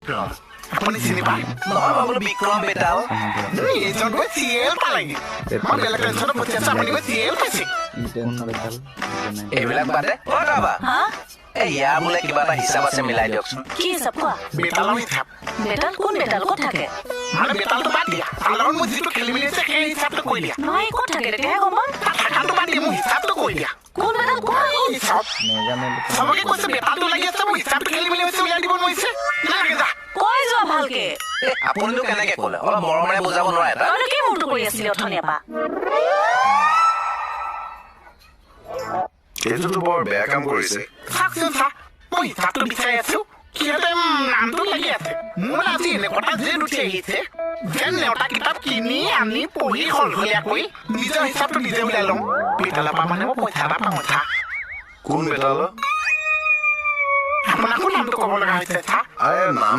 বিক্ৰম, আপুনি চিনি পায়? নহয়, মই বোলো বিক্ৰম বেতাল। এইজন গৈ চিএল পালেগে। মই বেলেগ টেনচনত ফচি আছো, আপুনি গৈ চিএল পাইছে। কোন বেতাল? এইবিলাক বাদে, অ কাবা, হা? এই ইয়াৰ বোলে কিবা এটা হিচাপ আছে, মিলাই দিয়কচোন। কি হিচাপ কোৱা। বেতালৰ হিচাপ। বেতাল? কোন বেতাল? ক'ত থাকে? মানে বেতালটো বাদ দিয়া, তাৰ লগত মোৰ যিটো খেলি মেলি হৈছে সেই হিচাপটো কৰি দিয়া। নহয়, ক'ত থাকে তেতিয়াহে গম পাম। তাৰ থাকাটো বাদ দিয়া, মোৰ হিচাপটো কৰি দিয়া। কোন বেতাল কোৱা। হিচাপ নেজানো। চবকে কৈছে বেতালটো লাগি আছে, মোৰ হিচাপটো খেলি মেলি হৈছে, উলিয়াই দিব নোৱাৰিছে। নালাগে যা। কৈ যোৱা ভালকে। এ, আপুনিনো কেনেকে ক'লে? অলপ মৰমেৰে বুজাব নোৱাৰে তাক? তইনো কি মূৰটো কৰি আছিলি অথনিৰ পৰা? এইটোতো বৰ বেয়া কাম কৰিছে। চাওকচোন চা, মই হিচাপটো বিচাৰি আছো, সিহঁতে নামটো লাগি আছে। মোৰ আজি এনেকুৱা এটা জেদ উঠি আহিছে যেন নেওতা কিতাপ কিনি আনি পঢ়ি সলসলীয়া কৰি নিজৰ হিচাপটো নিজে উলিয়াই লওঁ। বেতালৰ পৰা মানে মই পইচা এটা পাওঁ চা। কোন বেতাল? আপোনাকো নামটো ক'ব লগা হৈছে চা। আৰে নাম